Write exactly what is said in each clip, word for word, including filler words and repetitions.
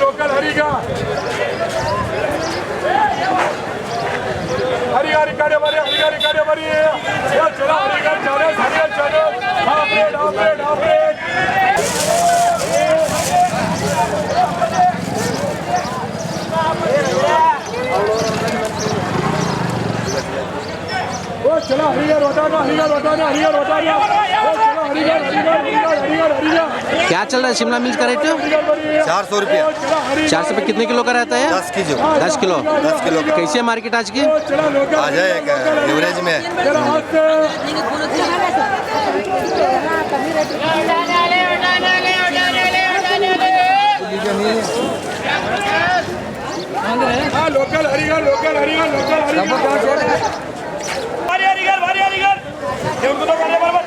لوکل ہری کا، ہری کا ریکارڈ ہے ہمارے، ہری کا ریکارڈ ہے ہماری۔ یہ چلا ہری کا چالیس، ہری کا چالیس۔ ہاں، بریڈ، ہاں، بریڈ، ہاں، بریڈ۔ او، چلا ہری کا روٹا نا، ہری کا روٹا نا، ہری کا روٹا نا۔ او، چلا ہری کا، ہری کا، ہری کا، ہری کا، ہری کا۔ کیا چل رہا ہے شملہ مرچ کا ریٹ؟ چار سو روپیہ۔ چار سو پہ کتنے کلو کا رہتا ہے؟ دس کلو۔ دس کلو۔ دس کلو کا۔ کیسے ہے مارکیٹ آج کی؟ آج ہے ایک ایوریج میں۔ ہاں، لوکل ہری کا، لوکل ہری کا، لوکل ہری کا۔ بھاری علی گڑھ، بھاری علی گڑھ۔ یہ ان کو تو بھاری برابر۔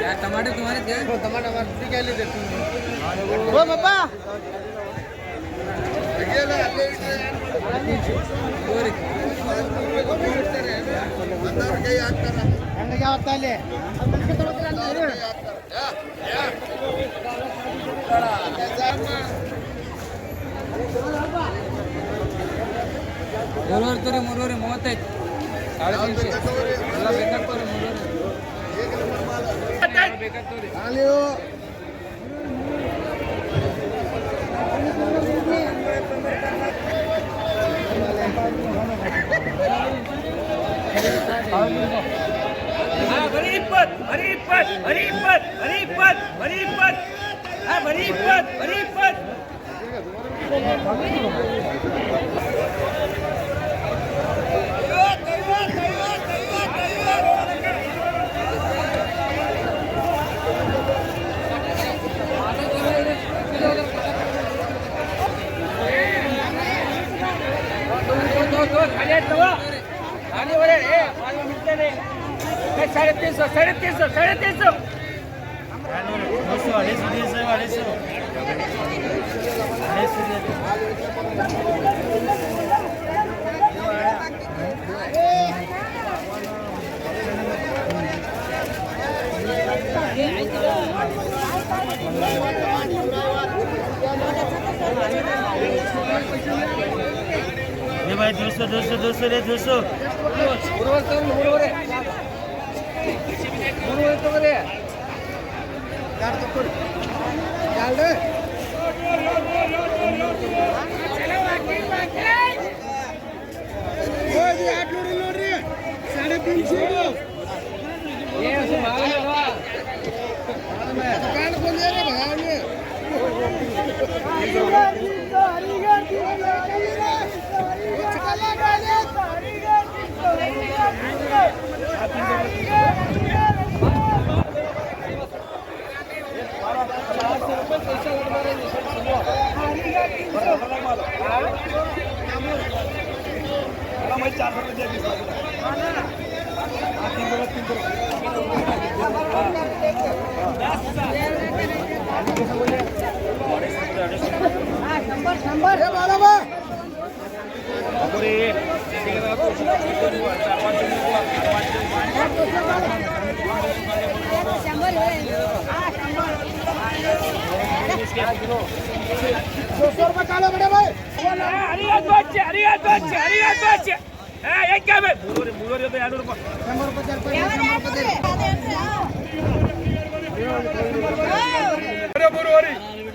یار، ٹماٹر تمہارے کیا ہے؟ ٹماٹر ہمارے کیا لے دیتے ہیں؟ وہ پاپا۔ ಮೂರುವರೆ ತೋರಿ, ಮೂರುವರೆ ಮೂವತ್ತೈದು. ಸಾಡೆ ತೀನ್ ಸೆ. ಎಲ್ಲ ಬೇಕಾಗ್ತದೆ ಮೂರುವರೆ. ಬೇಕಾಗ್ತದೆ. ساڑھے تین سو، ساڑھے تین سو، ساڑھے تین سو۔ اے بھائی، دو سو، دو سو، دو سو لے، دو سو۔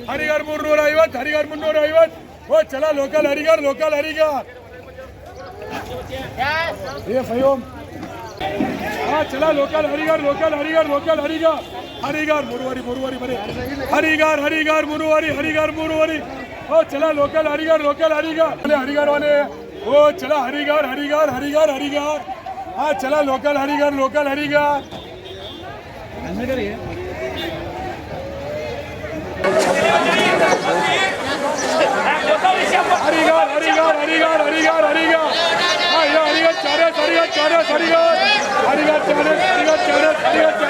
ہری گار منور آئیوت، ہری گار منور آئیوت۔ او چلا لوکل ہری گار، لوکل ہری گار۔ اے فیوم۔ ہاں، چلا لوکل ہری گار، لوکل ہری گار، لوکل ہری گار۔ ہری گار مرواری، مرواری بنے۔ ہری گار، ہری گار مرواری، ہری گار مرواری۔ او چلا لوکل ہری گار، لوکل ہری گار۔ ارے ہری گار والے۔ او چلا ہری گار، ہری گار، ہری گار، ہری گار۔ ہاں، چلا لوکل ہری گار، لوکل ہری گار۔ ہری گار، ہری گار، ہری گار، ہری گار، ہری گار۔ ہاں، یہ ہری گار چارے، ہری گار چارے، ہری گار۔ ہری گار چارے، ہری گار چارے، ہری گار۔